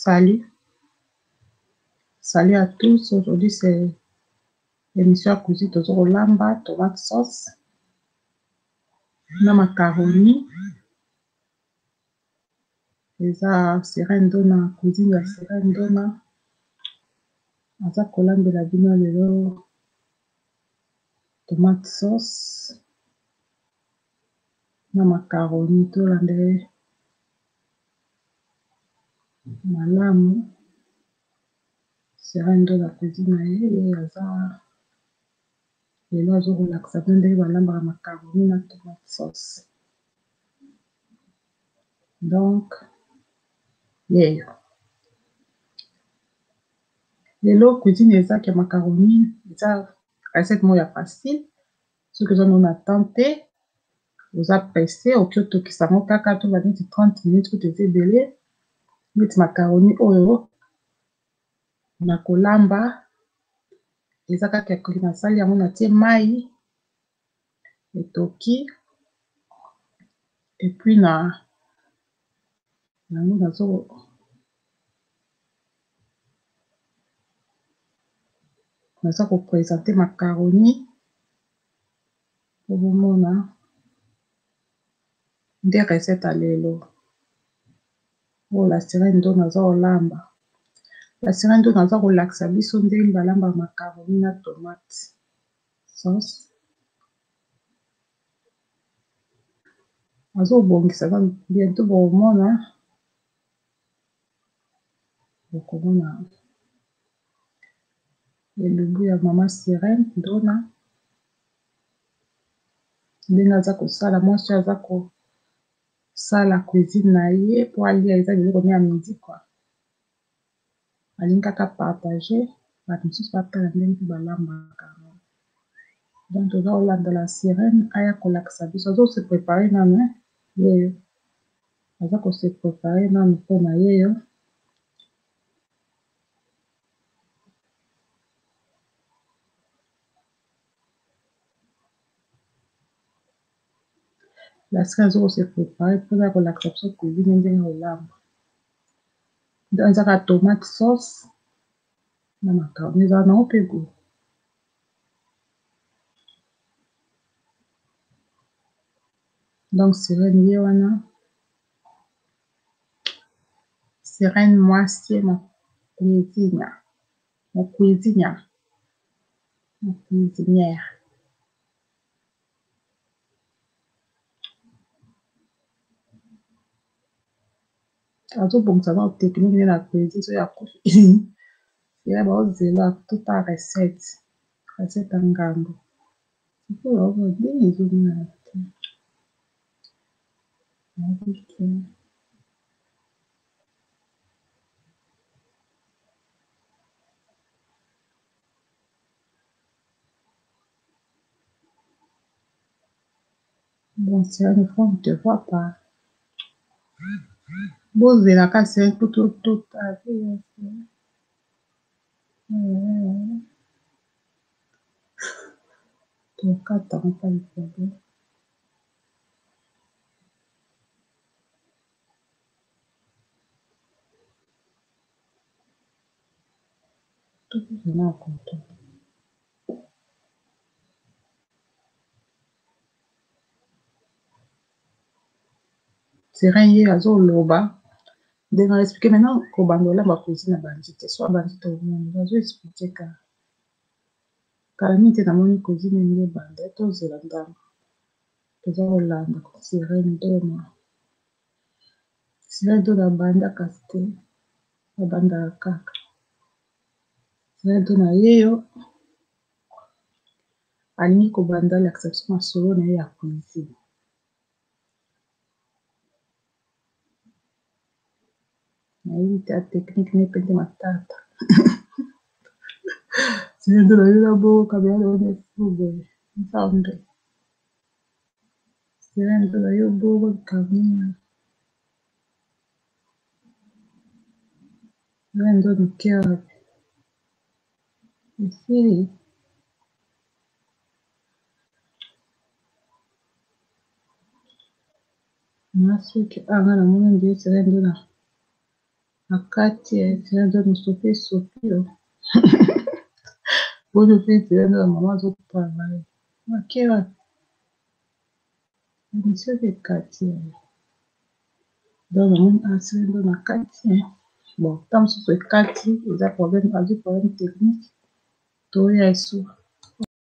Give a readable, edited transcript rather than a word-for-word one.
Salut, salut à tous. Aujourd'hui, c'est l'émission ya cuisine tozo kolamba tomate sauce na macaroni. Eza Sirène Dona, cuisine ya Sirène Dona. Aza kolambela bino lelo tomate sauce na macaroni. Tolanda ye malamu. Sirène Dona cuisine na ye, ye aza lelo azokolakisa bino ndenge balambaka macaroni na tomate sauce. Donc yeyo lelo cuisine ezaki ya macaroni, eza recette moko ya facile. Soki oza nano na temps te, oza presse, okoki otokisa yango kaka to ba neti 30 minutes kutu eza ebele. Neti macaroni oyo na kolamba eza kaka nasali yango, natie mai etoki et puis na yango naza ko presente macaroni po bomona nde recette ya lelo oyo la sirene do naza kolamba. La sirene do naza kolakisa biso ndenge balamba macaroni na tomate sauce. Azobongisa bientôt bokomona, bokomona elubu ya mama Sirene Dona ndenge aza kosala. Mwasi oyo aza kosala cuisine na ye po alia, eza biloko ne ya midi kua, alingi kaka partage bato mosusu batala ndenge mpe balambaka yango. Donc toza kolanda la sirene aya kolakisa biso, azo se prepare nano yeyo, aza ko se prepare nano mpona yeyo. La sirene aza ko se prepare mpona kolakisa biso cuisine ndenge kolamba. Donc ezaka tomate sauce na macaroni, ezala nango mpe gout. Donc sirene ye wana, sirene mwasi mocuisinia mocuisiniere. Azobongisa nano technique nde na cuisine soki akufi sirene baozela tota recette, recette ya ngambo sikoyo ndenge ezomonana te. Bon, sirene, on ne te voit pas. Bozela ka sirene po totala. Tokata ngo pas de problème. Tozela koto. Sirene ye azoloba ndenge na explike maintenant kobanda olamba cuisine abandi te, so abandi tomona azo explike kaka. Kala mingi te namoni cuisine elingi ebanda, tozela ndambo toza kolanda sirene dona. Sirene dona abanda kasi te, abandaka kaka. Sirene dona yeyo alingi kobanda alakisa biso masolo na ye ya cuisine. Nayebi te ya technique ne pe nde matata. Sirene dona yo na bongo camera na yo nde flou boye nzambe. Sirene dona yo bongo likambo. Sirene dona oke wapi? Esili. Na soki anga namoni ndie sirene dona Na kati ya mosopi esopi yo boni mpe nzela ya mama azotravaille ake wapi emission ekati donc namoni asendo na kati bon ta mosusu ekati eza problème azwi problème technique toya esu.